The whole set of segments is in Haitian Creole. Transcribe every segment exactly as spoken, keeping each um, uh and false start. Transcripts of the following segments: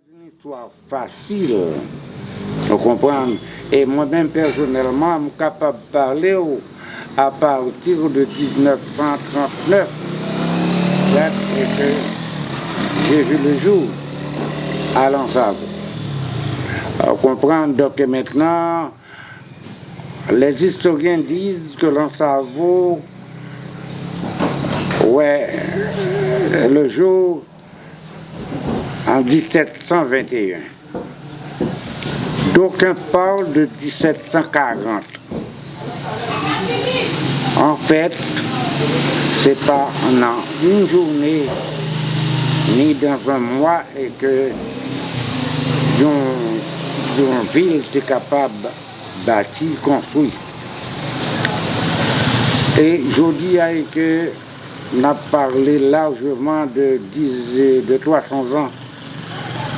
Yon istwa fasil, ou konprann? E mwen menm pèsonèlman, m kapab pale w apati de diznèf san trannèf, dat ke j'ai vu le jour à Lansavo. Ou konprann? Donk, mentnan, les historiens disent que Lansavo wè le jour en dix-sept cent vingt et un. D'aucuns parlent de dix-sept cent quarante. En fait, c'est pas en une journée, ni dans un mois, et que yon, yon vil te kapab bati, konstwi. E jodi a, e ke n ap pale lajman de dis, de twa san zan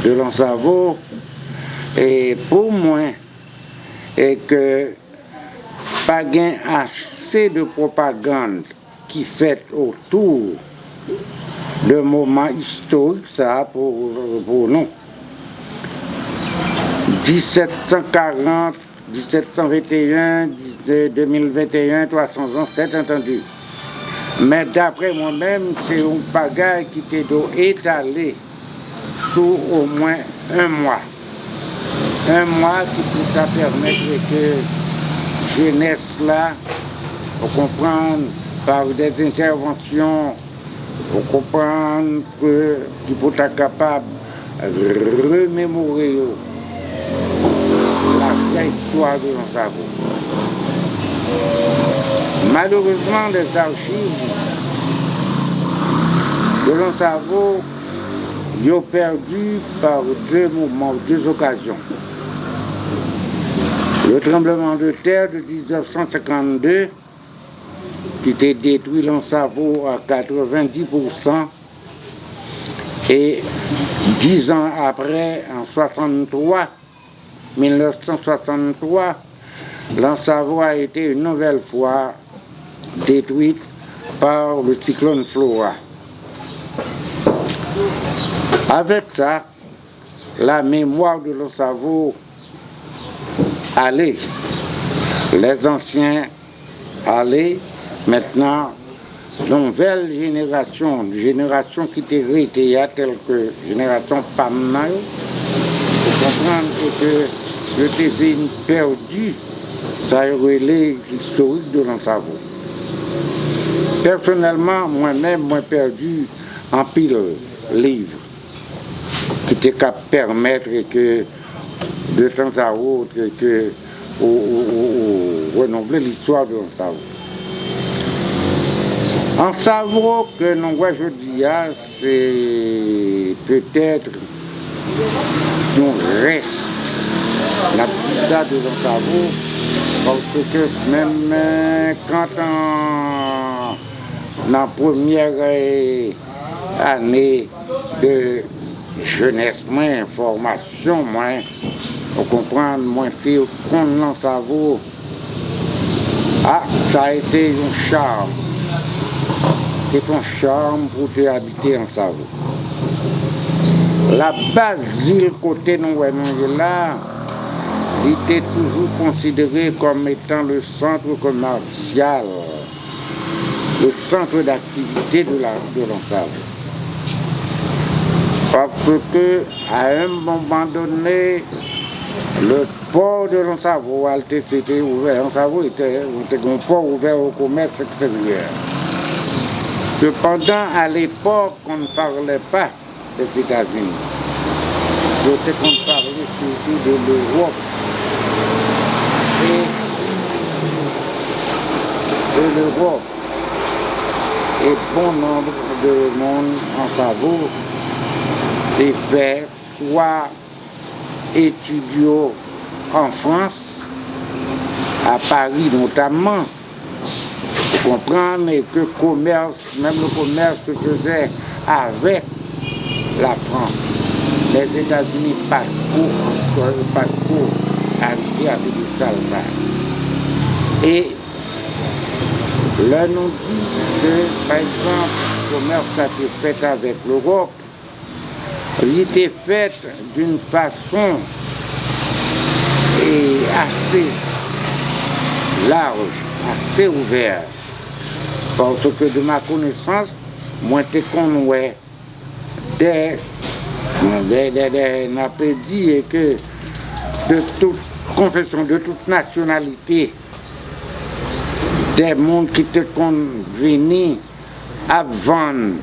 de Lansavo, e pou mwen, e ke pa gen ase de pwopagann ki fèt otou de moman istorik sa a pou, pou nou. Disèt san karant, disèt san venteyen, de mil venteyen, twa san zan, c'est entendu. Men daprè mwen menm, se yon bagay ki te dwe etale sou omwen yon mwa. Yon mwa ki pou ta pèmèt ke jenès la, ou konprann, par des interventions, ou konprann, ke, ki pou ta kapab rememore yo la vrè istwa de Lansavo. Malerezman, les archives de Lansavo yo pèdi par de moman, de okazyon. Le tremblement de terre de diznèf san senkannde, ki te detwi Lansavo a katrevenndis pousan, e dis an apre, an swasanntwa, mil nèf san swasanntwa, Lansavo a été une nouvelle fois détruite par le cyclone Flora. Avec ça, la mémoire de Lansavo allait. Les anciens allaient. Maintenant, nouvèl jenerasyon, jenerasyon ki te rete a, tèl ke jenerasyon pa m nan yo, ou konprann, e ke yo te vin pèdi sa yo rele istorik de Lansavo. Pèsonèlman, mwen menm, mwen pèdi anpil liv ki te ka pèmèt ke, de tan a otre, ke ou, ou, ou, ou renouvle listwa de Lansavo. Lansavo ke nou wè jodi a, se petèt yon rès. N ap di sa de Lansavo, paske menm, eh, kantan nan premyè, eh, ane de jenès mwen, fòmasyon mwen, ou konprann, mwen te konn Lansavo. Ah, ça a été yon charm. Se te yon charm pou te abite Lansavo. Labaz vil kote nou wè nou ye la, li te toujou konsidere kòm etan le centre commercial, le centre d'activité de la, de Lansavo. Parce que, à un moment donné, le port de Lansavo, al te, se te ouvè, Lansavo te, te gen yon pò ouvè o komès eksteryè. Cependant, à l'époque, on ne parlait pas des États-Unis. Yo te konn pale sitou de Lewòp. E de Lewòp. E bon nonb de moun Lansavo te fè swa etid yo an Frans, a Pari notamman, ou konprann, e ke komès, menm le commerce se faisait avec la France. Lèzetazini pa t ko, pa t ko arive a pedestal sa. E lè nou di ke, pa egzanp, komès la te fèt avèk Lewòp, Li te fèt d'une façon, eh, assez large, assez ouverte, parce que de ma connaissance, mwen te konn wè de, de, de, de, n ap di ke de tout confession, de toute nationalité, de moun ki te konn vini ap vann.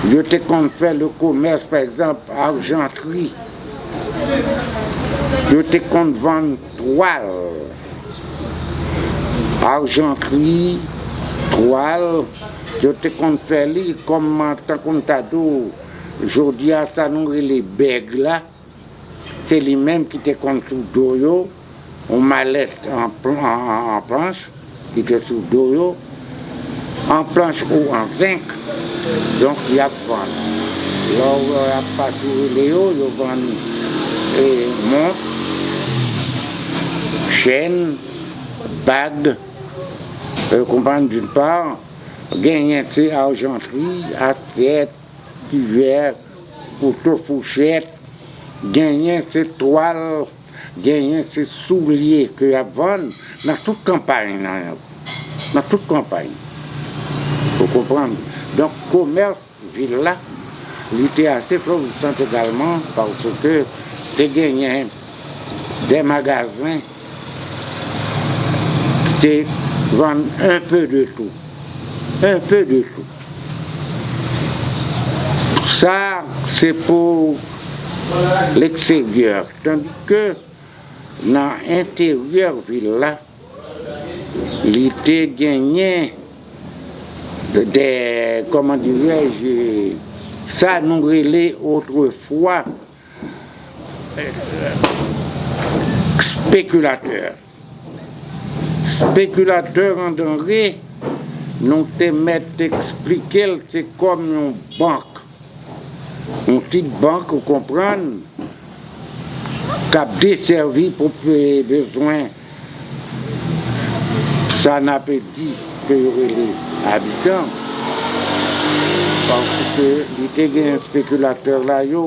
Yo te konn fè le commerce, pa egzanp, arjanterie. Yo te konn vann twal, arjanterie, twal. Yo te konn fè li kòm, tankou m ta di w, jodi a sa nou rele bèg la. Se li menm ki te konn sou do yo, yon malèt an, an, an, an planch ki te sou do yo, an planch ou an zenk. Donk, y ap vann. Lè w ap pase rele yo, yo vann, e, mont, chèn, bag, e, konprann, d'une part, genyen se arjanterie, asyèt, kivè, kouto, fouchèt, genyen se twal, genyen se soulye ke y ap vann nan tout kanpay nan, nan tout kanpay. Ou konprann? Donk, komès vil la, li te ase florisant egalman, paske te genyen de magazen ki te vann un peu de tout. Un peu de tout. Sa, se pou leksteryè. Tandis que nan enteryè vil la, li te genyen de, comment dirais-je, sa nou rele otrefwa spekilatè. Spekilatè an danre, nou te mèt eksplike l, se kòm yon bank. Yon ti bank, ou konprann, k ap desèvi pou pe-, bezwen sa n ape di ke yo rele abitan, paske li te gen spekilatè la yo,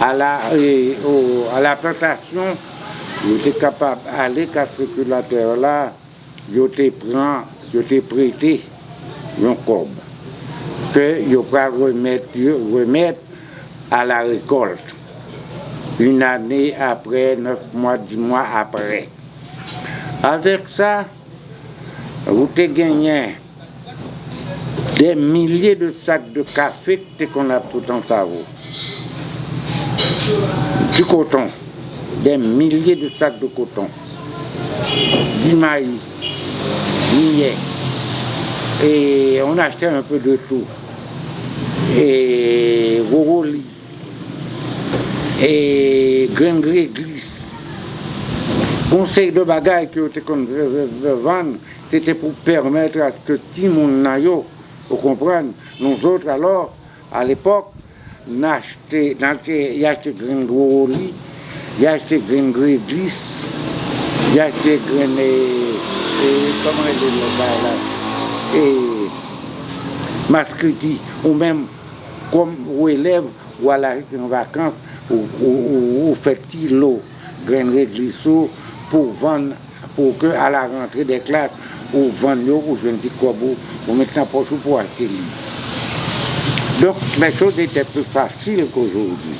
a la, e, o, a la plantasyon, yo te kapab ale ka spekilatè la, yo te pran, yo te prete yon kòb ke yo pral remèt, yo remèt a la récolte, une année après, nèf mwa, dis mwa apre. Avèk sa, ou te genyen des milliers de sacs de café ki te konn ap sot Ansavo. Du coton, des milliers de sacs de coton, du maïs, millet, et on achetait un peu de tout, et wowoli, e grenn reglis. Yon seri de bagay ke yo te konn v-, v-, v-, vann, se te pou pèmèt a ke timoun nan yo, ou konprann, nous autres alors, à l'époque, n achte, n achte, y achte grenn wowoli, y achte grenn reglis, y achte grenn, e, e, kòman rele lòt bagay la? E, maskriti, ou menm, kòm ou elèv, ou al an vakans, ou, ou, ou, ou fè ti lo grenn reglis ou pou vann, pou ke a la rantre de klas, ou vann yo, ou jwenn ti kòb ou, ou met nan pòch ou pou achte li. Donc, les choses étaient plus faciles qu'aujourd'hui.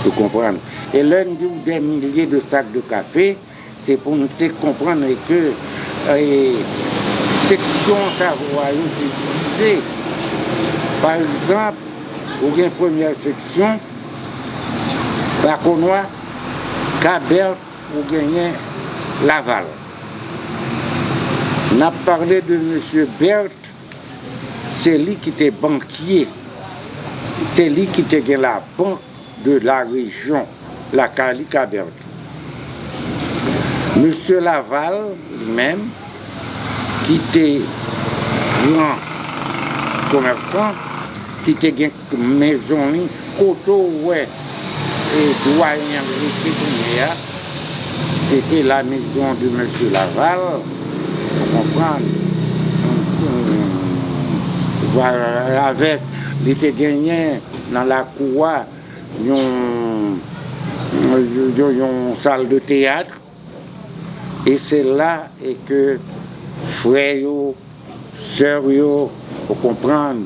Ou konprann? E lè n di w des milliers de sacs de café, se pou nou te konprann ke, e, seksyon sa yo te divize. Pa egzanp, ou gen premyè seksyon, Bakonwa, Kabèt, ou genyen Laval. N ap pale de mesye Bèt, se li ki te bankye, se li ki te gen labank de la rejyon, lakay li Kabèt. Mesye Laval, li menm, ki te gran komèsan, ki te gen mezon li, kote w wè, e, dwayen an rete kounye a, se te la maison de mesye Laval, ou konprann? Avèk, li te genyen nan lakou a yon, yon, yon sal de teyat. E se la e ke frè yo, sè yo, ou konprann,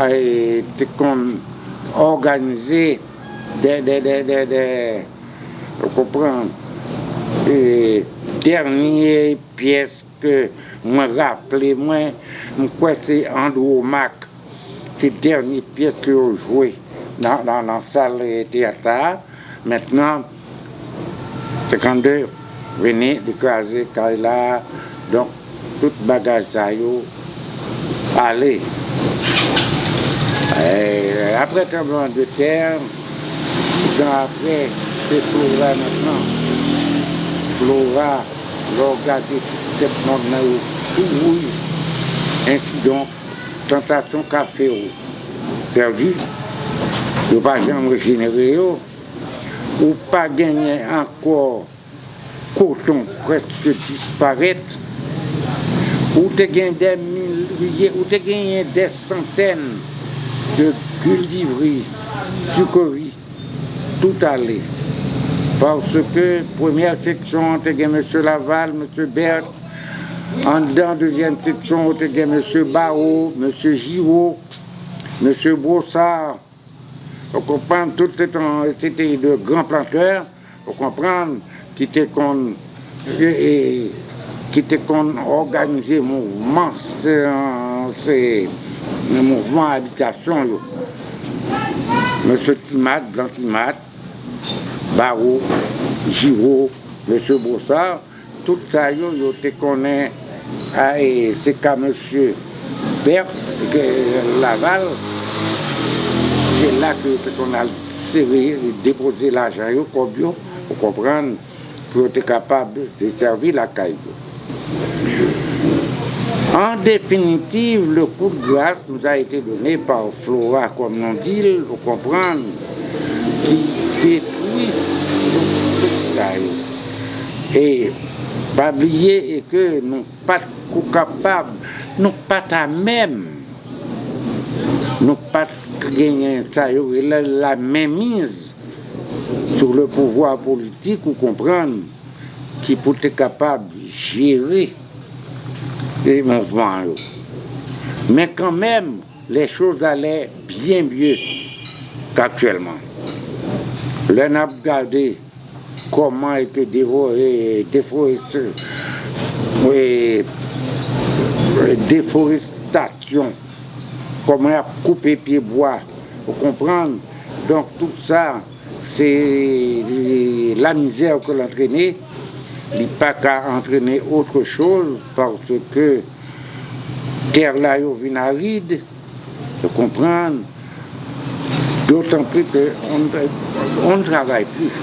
e, te konn òganize de, de, de, de, de, ou konprann, e, dènye pyès ke mwen raple mwen, m kwè se Andwomak. Se dènye pyès ke yo jwe nan, nan, nan sal, e, teyat sa a. Mentnan, senkannde vini, li kraze kay la. Donk, tout bagay sa yo ale. E, apre tranblemanntè, dis an apre, se Flora mentnan. Flora, lè w gade tèt mòn nan yo tou wouj. Ensidonk, tantasyon ka fè w pèdi, yo pa janm rejenere yo, ou pa genyen ankò koton prèske disparèt, ou te gen dè milye, ou te genyen dè santèn de gildivri, sikri, tout ale. Paske premyè seksyon an te gen mesye Laval, mesye Berthe, anndan dezyèm seksyon an te gen mesye Barreau, mesye Giraud, mesye Brossard, ou konprann, tout se te, se te de gran plantè, ou konprann, ki te konn, e, e, ki te konn òganize mouvman, se, se mouvman abitasyon yo. Mesye Timat, Blan Timat, Barreau, Giraud, mesye Brossard, tout sa yo, yo te konnen, a, e, se ka mesye Berthe, ke Laval, se la ke yo te konn al sere, depoze lajan yo, kòb yo, ou konprann, pou yo te kapab desèvi lakay yo. En définitive, le coup de grâce nous a été donné par Flora, comme nous dit, ou konprann, ki detwi tout sa yo. E pa bliye e ke nou pa t ko kapab, nou pa t a menm, nou pa t genyen sa yo rele la mainmise sur le pouvoir politique, ou konprann, ki pou te kapab jere e mouvman yo. Men kanmenm, les choses allaient bien mieux qu'actuellement. Lè n ap gade kòman e ke devo-, e deforest-, e, e deforestasyon, kòman y ap koupe pye bwa, ou konprann? Donk, tout sa, se lamizè ke l antrene, li pa ka antrene otre choz, paske tè la yo vin arid, ou konprann, dotan pli ke on, on ne travaille plus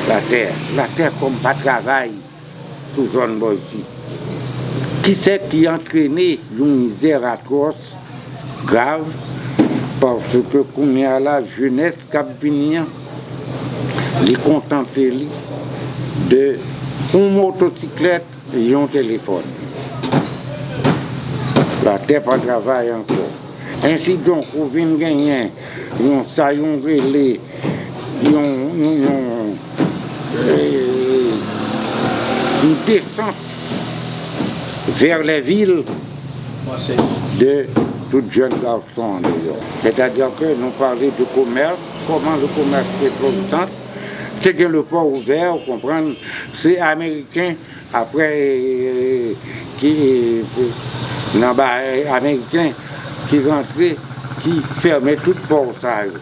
la terre. La terre kòm pa travay sou zòn bò isi. Kisa ki antrene yon mizè atwòs, grav, paske kounye a la, jenès k ap vini an, li kontante li de yon motosiklèt, yon telefòn. Latè pa travay ankò. Ensidonk, ou vin genyen yon, sa yon rele, yon, yon, yon, e, yon desant vers les villes de tout jèn gason an deyò. Sètadi ke nou pale de komès, kòman le komès te florisant, te gen le pò ouvè, ou konprann, se Ameriken, apre, e, ki, e, nan ba, e, Ameriken ki rantre, ki fèmen tout pò sa yo.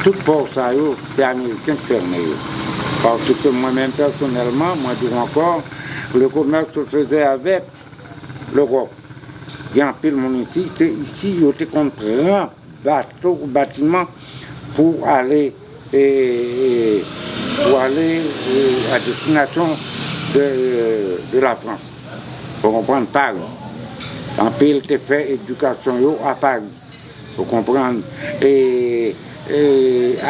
Tout pò sa yo, se Ameriken k fèmen yo. Paske mwen menm pèsonèlman, mwen di w ankò, le commerce se faisait avec l'Europe. Gen anpil moun isi, se isi yo te konn pran bato, batiman pou ale, e, e, pou ale, e, a destinasyon de, de la Frans. Ou konprann, Pari. Anpil te fè edikasyon yo a Pari. Ou konprann? E, e,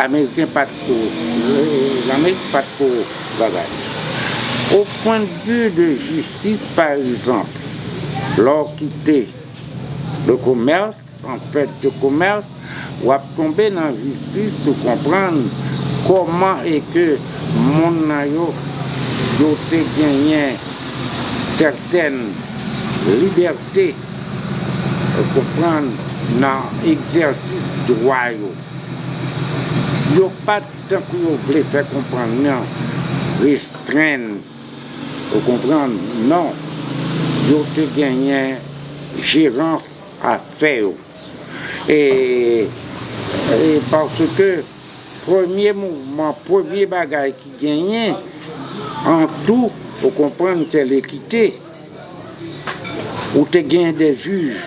Ameriken pa t ko, e, Lamerik pa t ko bagay. Au point de vue de jistis, pa egzanp, lè w kite le commerce, an fèt de komès, w ap tonbe nan jistis, ou konprann, kòman e ke moun nan yo, yo te genyen sètèn libète, ou konprann, nan egzèsis dwa yo. Yo pa t, tankou yo vle fè konprann nan, restrenn, ou konprann, non. Yo te genyen jerans afè yo. E, e paske premye mouvman, premye bagay ki genyen an tou, ou konprann, se lekite. Ou te genyen de jij,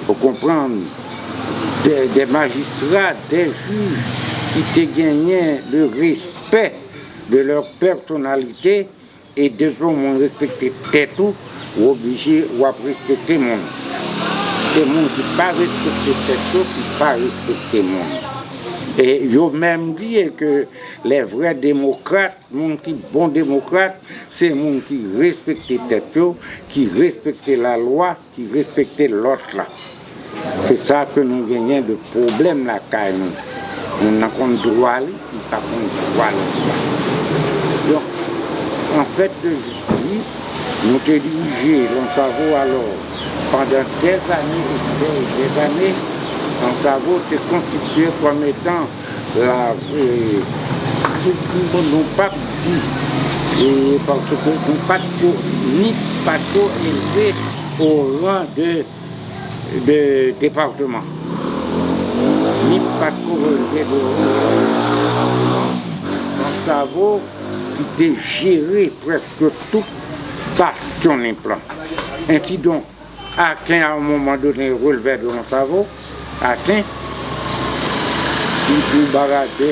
ou konprann, de, de majistra, de jij ki te genyen le respè de lè pèsonalite, e depi yon moun respekte tèt ou, ou oblije w ap respekte moun. Se moun ki pa respekte tèt yo ki pa respekte moun. E yo menm di ke lè vrè demokrat, moun ki bon demokrat, se moun ki respekte tèt yo, ki respekte lalwa, ki respekte lòt la. Se sa ke nou genyen de pwoblèm lakay nou. Moun nan konn dwa li, li pa konn dwa lòt la. Donk, an fèt de jistis, nou te dirije Lansavo alò pandan dèzane e dèzane. Lansavo te konstitye kòm etan la, e, nou pa t di, e, paske nou pa t ko, ni pa t ko elve o ran de, de depatman. Ni pa t ko elve de Lansavo ki te jere prèske tout bastyon Nip lan. Ensidonk, Aken, à un moment donné, relevait de Lansavo. Aken, Tipou, Baradè,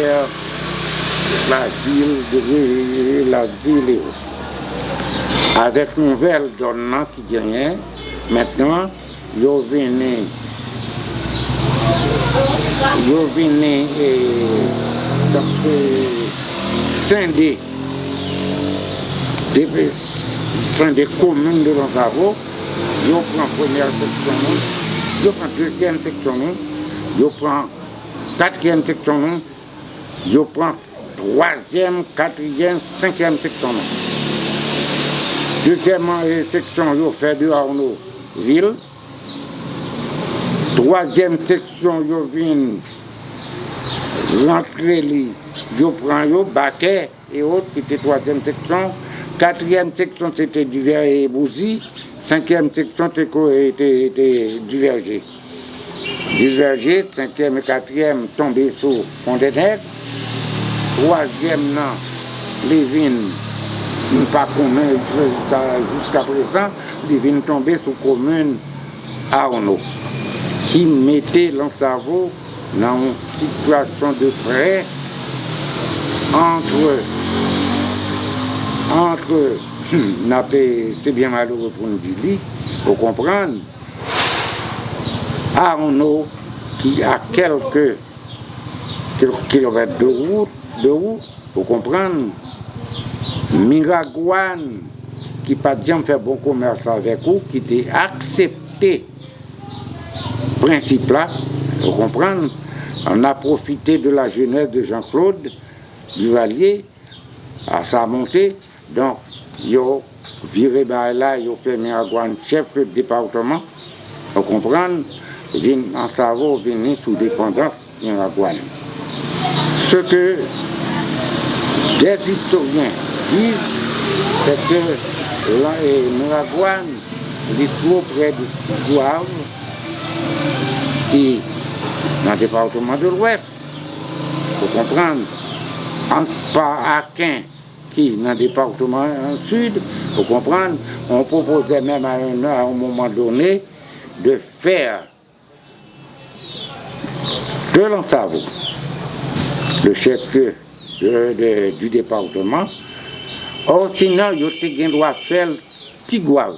Lazil, de, Lazil e ot. Avèk nouvèl dòn nan ki genyen, mentnan, yo vini, yo vini, e, tankou sende, depi sende komin de Lansavo, yo pran premyè seksyon nou, yo pran dezyèm seksyon nou, yo pran katriyèm seksyon nou, yo pran twazyèm, katriyèm, senkyèm seksyon nou. Dezyèm, e, seksyon yo fè de Arno vil. Twazyèm seksyon yo vin rantre li, yo pran yo, Bakè e ot, ki te twazyèm seksyon. Katriyèm seksyon, se te Divè e Bouzi. Senkyèm seksyon te ko-, te, te Divèje. Divèje, senkyèm e katriyèm tonbe sou Fondènèg. Twazyèm nan, li vin, m pa konnen jiska, jiska prezan, li vin tonbe sou komin Arno, ki mete Lansavo nan yon sitiyasyon de près antre, antre, n ap, se byen malere pou n di li, ou konprann, Arno ki a kèlke kil-, kilomèt de wout, de ou, ou konprann, Miragwàn, ki pa t janm fè bon komès avèk ou, ki te aksepte prensip la, ou konprann, on a profité de la jeunesse de Jean-Claude Duvalier, a sa monte. Donk, yo vire bagay la, yo fè Miragwàn chèf de depatman, ou konprann, vin Lansavo, vini sou depandans Miragwàn. Ce que des historiens disent, c'est que la, e, Miragwàn, li two prè de Tigwav, ki nan depatman de Lwès, ou konprann, an, pa Aken, ki nan depatman Sid, ou konprann, on pwopozè menm à un, à un moment donné de faire de Lansavo le chef-lieu de, de, du département. Osinon, yo te gen dwa fè l Tigwav.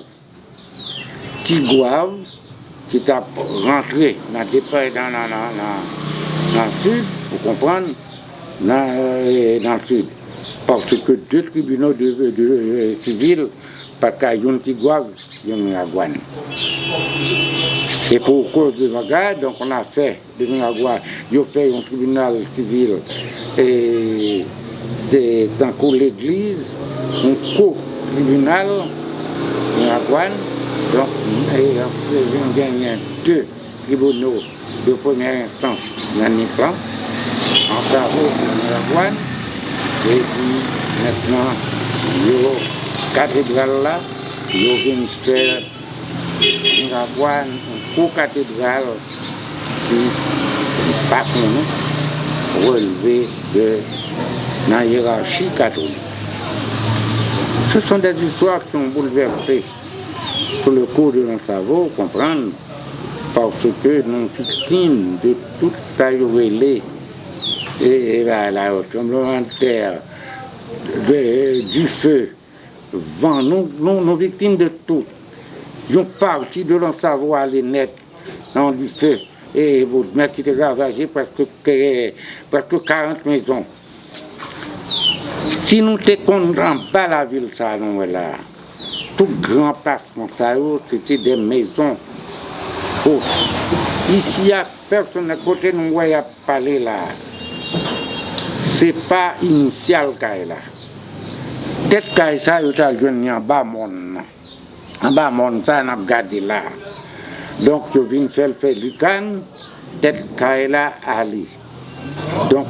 Tigwav, ki t ap rantre nan depa-, nan, nan, nan, nan, nan Sid, ou konprann, nan, e, nan Sid. Paske de tribinal de, de, e, sivil pa t ka youn Tigwav, youn Miragwàn. E pou koz de bagay, donk, yon afè de Miragwàn, yo fè yon tribinal sivil, e, de, tankou legliz, yon ko tribinal Miragwàn. Donk, e, nou genyen de tribunaux de première instance nan Nip lan, Ansavo e Miragwàn. Epi mentnan, yo, katedral la, yo vin fè Miragwàn, yon gwo katedral ki, m pa konnen, relve de, nan yerachi katolik. Ce sont des histoires qui ont bouleversé tout le cours de l'Ansavo, ou konprann, paske nou viktim de tout sa yo rele, e, e, la, la, tranblemanntè, de, dife, van, nou, nou, nou viktim de tout. Yon pati de Lansavo ale nèt nan dife, e, mèt ki te ravaje prèske, prèske karant mezon. Si nou te konn anba lavil sa a nou wè la, tout gran anplasman sa yo, se te de mezon. O, isi a, pèsonn, kote nou wè y ap pale la, se pa inisyal kay la. Tèt kay sa yo t al jwenn li anba mòn nan. Anba mòn sa n ap gade la. Donk, yo vin fè l fè likann, tèt kay la ale. Donk,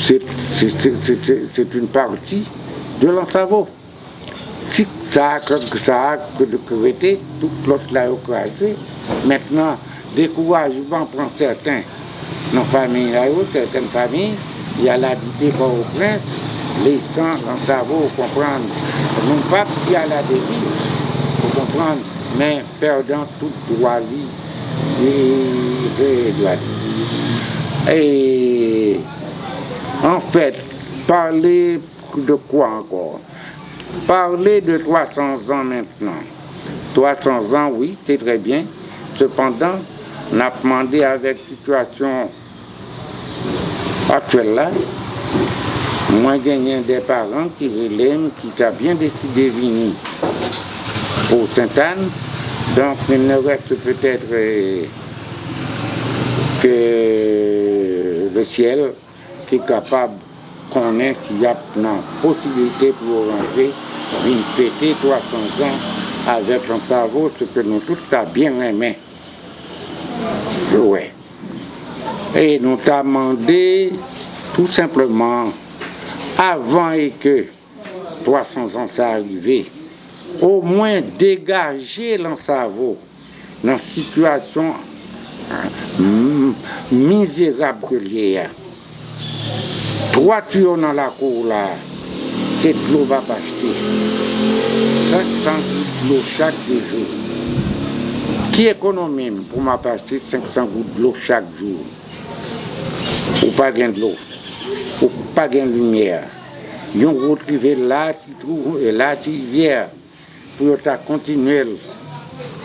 se, se, se, se, se, c'est une partie de Lansavo. Ti sa a, kèk sa a, ke, ke rete, tout lòt la yo kraze. Mentnan, dekourajman pran sèten nan fanmi la yo, sèten fanmi, y al abite Pòtoprens, lesan Lansavo, ou konprann, non pa ki al a deriv, ou konprann, men pèdan tout dwa li, e, e, dwa li. E, anfèt, pale de kwa ankò? Pale de twa san zan mentnan. Twa san zan, wi, se trè byen. Sepandan, n ap mande avèk sitiyasyon aktyèl la, mwen genyen de paran ki rele m, ki ta byen deside vini o Sentàn. Donk, il ne reste peut-être, euh, que le ciel ki kapab konnen si y ap nan posiblite pou yo rantre, vin fete twa san zan avèk Lansavo, se ke nou tout ta byen renmen wè. E nou ta mande, tou senpleman, avan e ke twa san zan sa a rive, omwen degaje Lansavo nan sitiyasyon, mm, mizerab ke l ye a. Twa tiyo nan lakou w la, se dlo m ap achte. Senk san goud dlo chak de jou. Ki ekonomi m pou m ap achte senk san goud dlo chak jou? Ou pa gen dlo. Ou pa gen limyè. Yon wout rive la, Ti Twou, e la, Ti Rivyè, pou yo ta kontinye l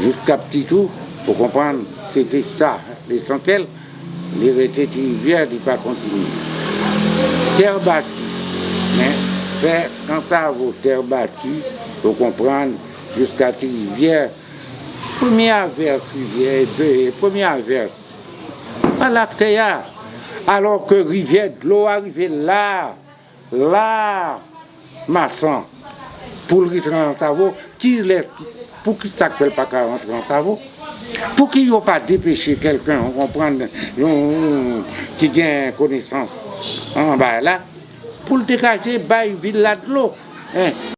jiska Ti Twou, ou konprann, se te sa lesansyèl, li rete Ti Rivyè, li pa kontinye. Tè bati, men fè Lansavo, tè bati, ou konprann, jiska Ti Rivyè, premye avès rivyè, de, premye avès, pa lakte a, alò ke rivyè dlo a rive la, la, Masan, pou l rive nan Lansavo, kilè, poukisa k fè l pa ka rantre Lansavo? Pouki yo pa depeche kèlken, ou konprann, yon, ki gen konesans nan bagay la, pou l degaje bay vil la dlo? Hein?